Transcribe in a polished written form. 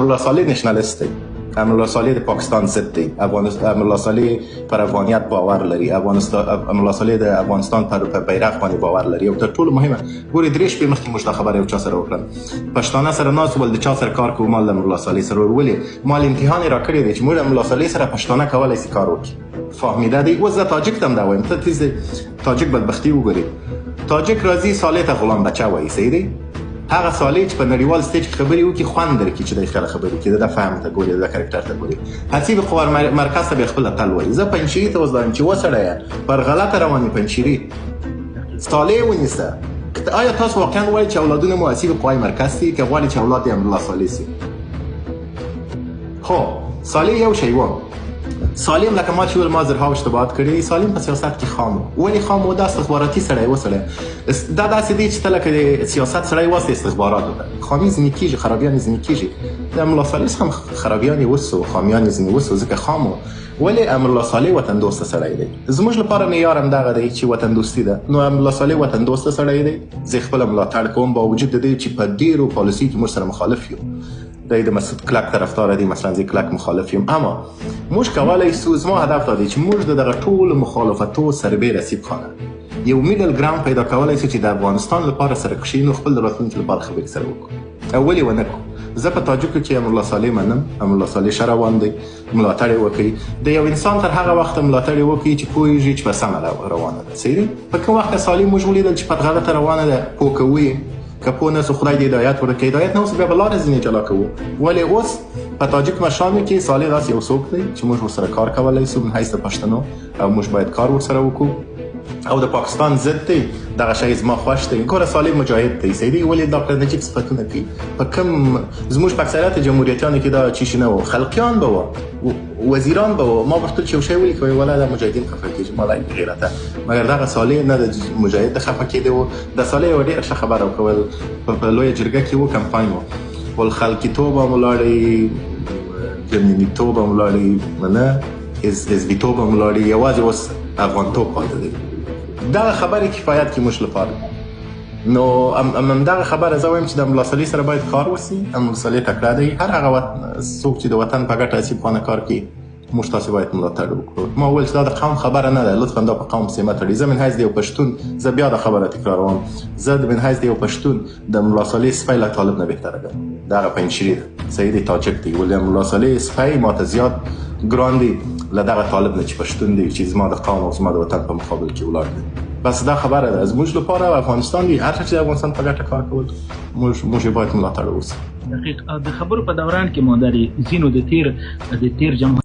امرالله صالح نشنلیست دی. امرالله صالح د پاکستان ضد دی. امرالله صالح پر افغانیت باور لري. افغانستان، امرالله صالح د افغانستان پر بیرغ باندې باور لري. او تر ټولو مهمه، ګوري، 3 شپې مخکې موږ دا خبره یو چا سره وکړه، پښتانه سره ناست ول، د چا سره کار کوو؟ مال امرالله صالح سره. ولې؟ مال امتحان یې راکړی دی چې موږ امرالله صالح سره پښتانه کولای سي کار وکړي. فهمیده دی. اوس زه تاجک ته هم دا وایم، ته تیز تاجک بدبختی وګوري، تاجک راځي صالح ته غلام بچه وایي، صحیح دی؟ هغه صالح چې په نړیوال stage کې خبرې وکړي، خوند درکړي چې دی خپله خبرې کوي، د فهم ته ګوري، د character ته ګوري، حسیب قوار مرکز ته بیا خپل اتل وایي. زه پنجشیري ته اوس وایم چې وسړیه، پر غلطه رواني، پنجشیري صالح ونیسه. آیا تاسو واقعا وایي چې اولادونه مو حسیب قوای مرکز سي، که غواړي چې اولاد یې امرالله صالح سي؟ خو صالح یو شی و، سالم لکه ما چې ویل، ما زرها اشتباهات کړي. سالم په سیاست کې خام و. ولې خام و؟ دا استخباراتي سړی و. سړی دا داسې دی چې ته لکه د سیاست سړی واست استخباراتو ته، خامي ځینې کېږي، خرابیانې ځینې کېږي. د امرالله صالح هم خرابیانې وسو، خامیانې ځینې وسو، ځکه خام و. ولې امرالله صالح وطن دوسته سړی دی. زموږ لپاره معیار هم دغه دی چې وطن دوستي ده. نو امرالله صالح وطن دوسته سړی دی، زه خپل ملاتړ کوم، باوجود د دې چې په ډیرو پالیسي کې موږ سره مخالف یو. دی د مسعود کلک طرفدار دی مثلا، زه کلک مخالف یم، اما موږ کولای سو، زما هدف دا دی چې موږ د دغه ټولو مخالفتو سربېره، سیب خانه، یو middle ground پیدا کولای سو چې د افغانستان لپاره سره کښینو، خپل د راتلونکي لپاره خبرې سره وکړو. او ولې ونه کړو؟ زه په تاجکو کې امرالله صالح منم. امرالله صالح ښه روان دی، ملاتړ یې وکړي. د یو انسان تر هغه وخته ملاتړ یې وکړي چې پوهېږي چې په سمه روانه ده، صحیح دی؟ په کوم وخت صالح موږ ولیدل چې په غلطه روانه ده، پوه کوو یې. که پوه نه سو، خدای دې هدایت ورکړي. هدایت نه اوس بیا به لارې ځینې جلا کوو. ولې اوس په تاجک مشرانو کې صالح داسې یو څوک دی چې موږ ورسره کار کولای سو من حیث د پښتنو، او موږ باید کار ورسره وکړو. او د پاکستان ضد دی، دغه شی زما خوښ دی. ګوره، صالح مجاهد دی، صحیح دی؟ ولې ډاکټر نجیب صفتونه کوي؟ په کوم زموږ په اکثریت جمهوریتانو کې دا چی نه و، خلقیان به و، وزیران به و. ما ورته چې یو شی ولیکه، ولا دا مجاهدین خفه کیږي، ما لا غیرته. مګر دغه صالح نه د مجاهد خفه کېده و. د صالح یو ډېره ښه خبره وکول، په لویه جرګه کې و، کمپاین و، ول خلقیتوب هم ولاړی، جمهوریتوب هم ولاړی، منه حزبیتوب هم ولاړی، یوازې اوس افغانتوب پاتې دی. دغه خبرې کفایت کې موږ لپاره. نو ام دغه خبره زه وایم چې د امرالله صالح سره باید کار وسی. امرالله صالح تکړه دی. هر هغه څوک چې د وطن په ګټه حسیب خانه کار کوي، موږ تاسو باید ملاتړ وکړو. ما وویل چې دا د قوم خبره نه ده، لطفا دا په قوم پسې مه تړئ. زه من حیث د یو پښتون، زه بیا دا خبره تکراروم، زه د من حیث د یو پښتون د امرالله صالح سپی له طالب نه بهتره ګڼم. دغه پنجشیري ده، صحیح دی، تاجک دی، ولې امرالله صالح سپی ماته زیات ګران دی له دغه طالب نه چې پښتون دی، چې زما د قوم او زما د وطن په مقابل کې ولاړ دی. بس دا خبره ده. زموږ لپاره افغانستان دی. هر څه چې د افغانستان په ګټه کار کول، موږ یې باید ملاتړ اوسو. دقیق. د خبرو په دوران کې مو د ځینو د تیر جمهور